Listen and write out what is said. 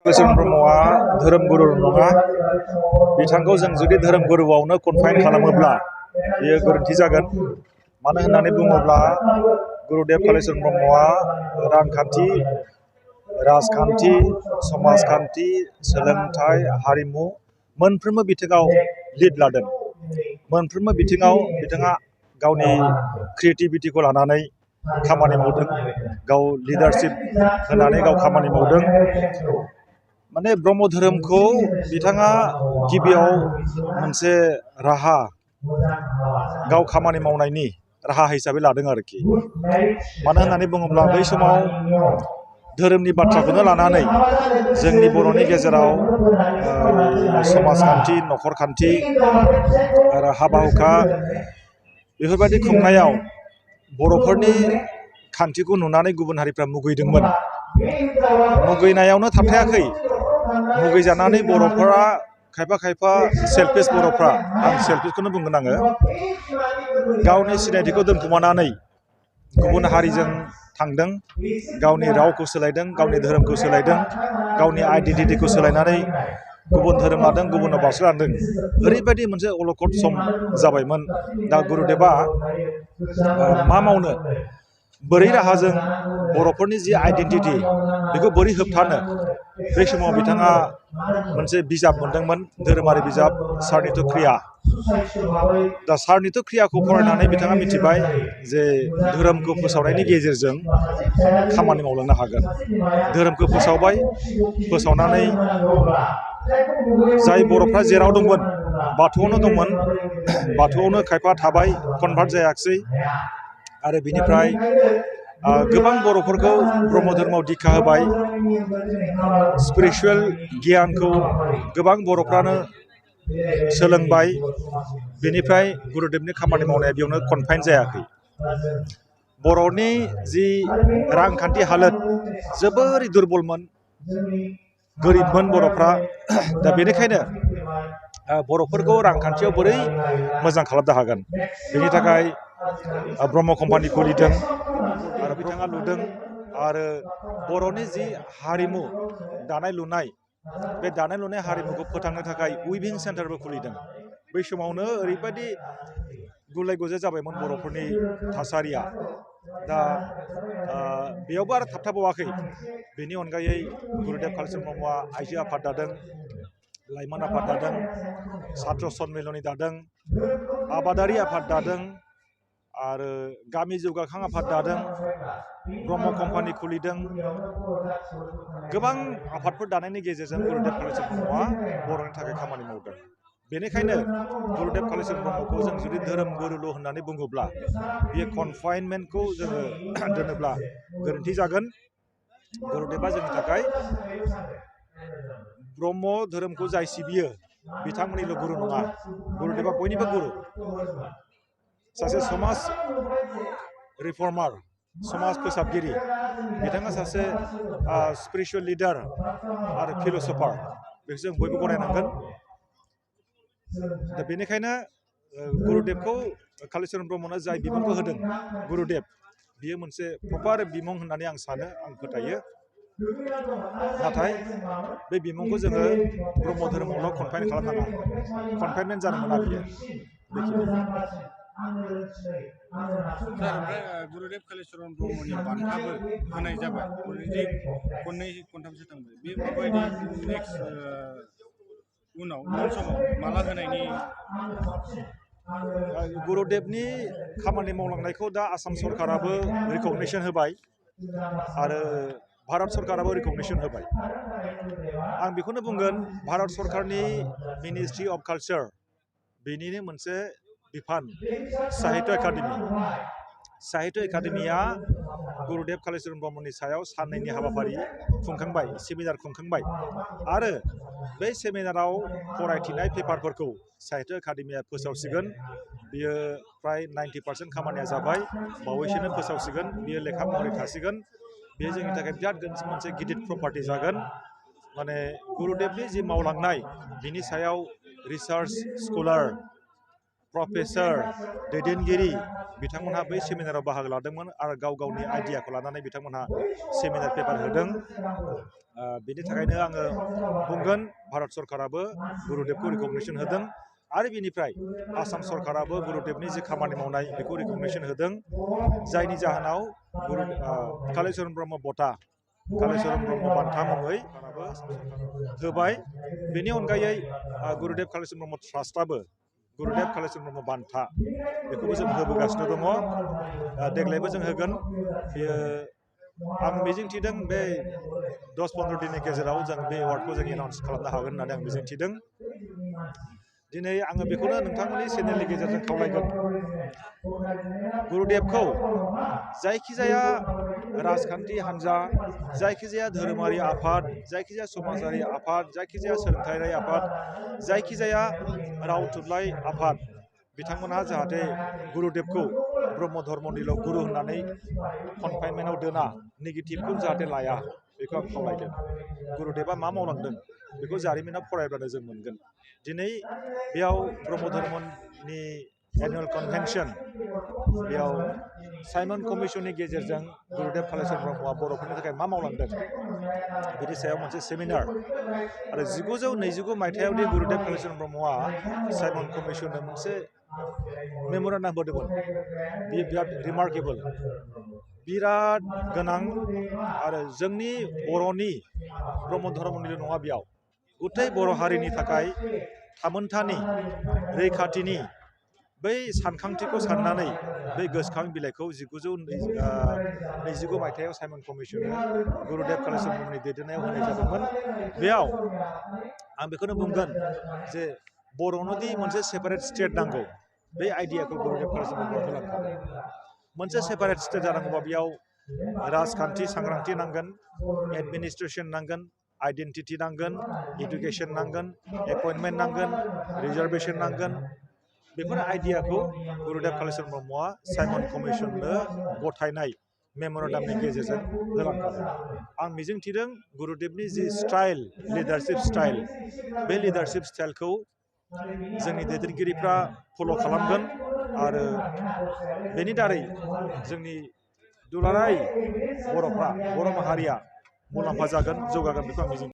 कालिचरण ब्रह्मआ धोरोम गुरु नङा। बिथांखौ जों जुदि धोरोम गुरुआवनो कनफाइन खालामोब्ला बेयो गोरोन्थि जागोन। मानो होननानै बुङोब्ला गुरुदेव कालिचरण ब्रह्मआ रांखान्थि, राजखान्थि, समाजखान्थि, सोलोंथाइ, हारिमु मोनफ्रोमबो बिथिङाव लिड लादों। मोनफ्रोमबो बिथिङाव बिथाङा गावनि क्रिएटिभिटिखौ लानानै खामानि मावदों, गाव लिडारशिप होनानै गाव खामानि मावदों। माने ब्रह्म धोरोमखौ बिथाङा गिबियाव मोनसे राहा, गाव खामानि मावनायनि राहा हिसाबै लादों आरोखि। मानो होननानै बुङोब्ला बै समाव धोरोमनि बाथ्राखौनो लानानै जोंनि बर'नि गेजेराव समाजखान्थि, न'खरखान्थि आरो हाबा हुखा बेफोरबायदि खुंनायाव बर'फोरनि खान्थिखौ नुनानै गुबुन हारिफ्रा मुगैदोंमोन। मुगैनायावनो थाबथायाखै, मुगैजानानै बर'फोरा खायफा सेल्फिश बर'फ्रा, आं सेल्फिशखौनो बुंगोन आङो, गावनि सिनायथिखौ दोनखुमानानै गुबुन हारिजों थांदों, गावनि रावखौ सोलायदों, गावनि धोरोमखौ सोलायदों, गावनि आइडेन्टिटिखौ सोलायनानै गुबुन धोरोम लादों, गुबुनाव बारस्लायलांदों। ओरैबायदि मोनसे अलखद सम जाबायमोन। दा गुरुदेबआ मा मावनो, बोरै राहाजों बर'फोरनि जि आइडेन्टिटि बेखौ बोरै होबथानो, बे समाव बिथाङा मोनसे बिजाब मोनदोंमोन, धोरोमारि बिजाब सारनित' क्रिया। दा सारनित' क्रियाखौ फरायनानै बिथाङा मिथिबाय जे धोरोमखौ फोसावनायनि गेजेरजों खामानि मावलांनो हागोन। धोरोमखौ फोसावबाय, फोसावनानै जाय बर'फ्रा जेराव दंमोन, बाथौआवनो दंमोन, बाथौआवनो खायफा थाबाय, कनभार्ट जायाखिसै, आरो बिनिफ्राय गोबां बर'फोरखौ ब्रह्म धोरोमाव दिक्षा होबाय। स्पिरिचुवेल गियानखौ गोबां बर'फ्रानो सोलोंबाय। बेनिफ्राय गुरुदेबनि खामानि मावनाया बेयावनो कनफाइन जायाखै। बर'नि जि रांखान्थि हालोद जोबोरै दुरबलमोन, गोरिबमोन बर'फ्रा। दा बेनिखायनो बर'फोरखौ रांखान्थियाव बोरै मोजां खालामनो हागोन, बेनि थाखाय ब्रह्म कम्पानि खुलिदों आरो बिथाङा लुदों। आरो बर'नि जि हारिमु दानाय लुनाय, बे दानाय लुनाय हारिमुखौ फोथांनो थाखाय उइभिं सेन्टारबो खुलिदों। बै समावनो ओरैबायदि गुलाय गुजाय जाबायमोन बर'फोरनि थासारिया। दा बेयावबो आरो थाबथाबावाखै। बेनि अनगायै गुरुदेब कालिचरण ब्रह्मआ आइजो आफाद दादों, लाइमोन आफाद दादों, सात्र सन्मिलनि दादों, आबादारि आफाद दादों, आरो गामि जौगाखां आफाद दादों, ब्रह्म कम्पानि खुलिदों। गोबां आफादफोर दानायनि गेजेरजों गुरुदेब कालिचरण ब्रह्मआ बर'नि थाखाय खामानि मावदों। बेनिखायनो गुरुदेब कालिचरण ब्रह्मखौ जों जुदि धोरोम गुरुल' होननानै बुङोब्ला, बेयो कनफाइनमेन्टखौ जोङो दोनोब्ला गोरोन्थि जागोन। गुरुदेबआ जोंनि थाखाय ब्रह्म धोरोमखौ जाय सिबियो बिथांमोननिल' गुरु नङा, गुरुदेबआ बयनिबो गुरु। सासे समाज रिफर्मार, समाज फोसाबगिरि, बिथाङा सासे स्पिरिचुवेल लिडार आरो फिल'सफार, बेखौ जों बयबो गनायनांगोन। दा बेनिखायनो गुरुदेबखौ कालिचरण ब्रह्मनो जाय बिमुंखौ होदों गुरुदेब, बियो मोनसे प्रपार बिमुं होननानै आं सानो, आं फोथायो। नाथाय बे बिमुंखौ जोङो ब्रह्म धोरोमावल' कनफाइन खालामनाङा, कनफाइनमेन्ट जानो मोना बियो। ओमफ्राय गुरुदेब कालिचरण ब्रह्मनि बान्थाबो होनाय जाबाय, खननै खनथामसो थांबाय। बे माबायदि नेक्स्ट उनाव उन समाव माला होनायनि? गुरुदेबनि खामानि मावलांनायखौ दा आसाम सरकाराबो रिकगनिसन होबाय आरो भारत सरकाराबो रिकगनिसन होबाय। आं बेखौनो बुंगोन, भारत सरकारनि मिनिस्ट्रि अफ कालचार, बेनिनो मोनसे बिफान साहित्य एकाडेमि। साहित्य एकाडेमिया गुरुदेब कालिचरण ब्रह्मनि सायाव साननैनि हाबाफारि खुंखांबाय, सेमिनार खुंखांबाय। आरो बे सेमिनाराव फरायथिनाय पेपारफोरखौ साहित्य एकाडेमिया फोसावसिगोन। बियो फ्राय 90% खामानिया जाबाय, बावैसोनो फोसावसिगोन। बियो लेखा महरै थासिगोन। बेयो जोंनि थाखाय बिराद मोनसे गिदिर प्रपार्टि जागोन। माने गुरुदेबनि जि मावलांनाय, बिनि सायाव रिसार्च स्कलार प्रफेसर दैदेनगिरि बिथांमोनहा बै सेमिनाराव बाहागो लादोंमोन आरो गाव गावनि आइडियाखौ लानानै बिथांमोनहा सेमिनार पेपार होदों। बेनि थाखायनो आङो बुंगोन भारत सरकाराबो गुरुदेबखौ रिकगनिसन होदों आरो बिनिफ्राय आसाम सरकाराबो गुरुदेबनि जि खामानि मावनाय बेखौ रिकगनिसन होदों, जायनि जाहोनाव कालिचरण ब्रह्म बঁটা कालिचरण ब्रह्म बान्था मुङै होबाय। बेनि अनगायै गुरुदेब कालिचरण ब्रह्म ट्रास्टआबो गुरुदेब कालिचरण ब्रह्म बान्था बेखौबो जों होबोगासिनो दङ। देग्लायबो जों होगोन। बेयो आं मिजिंथिदों बे 10-15 दिननि गेजेराव जों बे एवार्डखौ जों एनाउन्स खालामनो हागोन होननानै आं मिजिंथिदों। दिनै आङो बेखौनो नोंथांमोननि चेनेलनि गेजेरजों खावलायगोन, गुरुदेबखौ जायखिजाया राजखान्थि हान्जा, जायखिजाया धोरोमारि आफाद, जायखिजाया समाजारि आफाद, जायखिजाया सोलोंथायारि आफाद, जायखिजाया राव थुनलाइ आफाद, बिथांमोनहा जाहाथे गुरुदेबखौ ब्रह्म धर्मनिल' गुरु होननानै कनफाइनमेन्टआव दोना, नेगेटिभखौ जाहाथे लाया, बेखौ आं खावलायदों। गुरुदेबा मा मावलांदों बेखौ जारिमिनाव फरायब्लानो जों मोनगोन। दिनै बेयाव ब्रह्म धर्मनि एनुवेल कनभेनसन, बेयाव साइमन कमिसननि गेजेरजों गुरुदेब कालिचरण ब्रह्मआ बर'फोरनि थाखाय मा मावलांदों बिनि सायाव मोनसे सेमिनार आरो 1929 मायथाइयावदि गुरुदेब कालिचरण ब्रह्मआ साइमन कमिसननो मोनसे मेम'रेन्डाम होदोंमोन, बियो बिराद रिमार्केबल, बिराद गोनां आरो जोंनि बर'नि ब्रह्म धर्मनिल' नङा, बेयाव गुथै बर' हारिनि थाखाय थामोन्थानि रैखाथिनि बै सानखांथिखौ साननानै बै गोसोखां बिलाइखौ 1929 मायथाइयाव साइमन कमिसननो गुरुदेब कालिचरण ब्रह्मनि दैदेननायाव होनाय जादोंमोन। बेयाव आं बेखौनो बुंगोन जे बर'नोदि मोनसे सेपारेट स्टेट नांगौ, बे आइडियाखौ गुरुदेब कालिचरण ब्रह्मआ होलांखाबाय। मोनसे सेपारेट स्टेट जानांगौबा बेयाव राजखान्थि सांग्रांथि नांगोन, एडमिनिस्ट्रेसन नांगोन, आइडेन्टिटि नांगोन, इडुकेसन नांगोन, एपइन्टमेन्ट नांगोन, रिजार्भेसन नांगोन। बेफोर आइडियाखौ गुरुदेब कालिचरण ब्रह्मआ साइमन कमिसननो गथायनाय मेम'रेन्डामनि गेजेरजों होलांखाबाय। आं मिजिंथिदों गुरुदेबनि जि स्टाइल, लिडारशिप स्टाइल, बे लिडारशिप स्टाइलखौ जोंनि दैदेनगिरिफ्रा फल' खालामगोन आरो बेनि दारै जोंनि दुलाराय बर'फ्रा, बर' माहारिया मुलाम्फा जागोन, जौगागोन, बेखौ आं मिजिं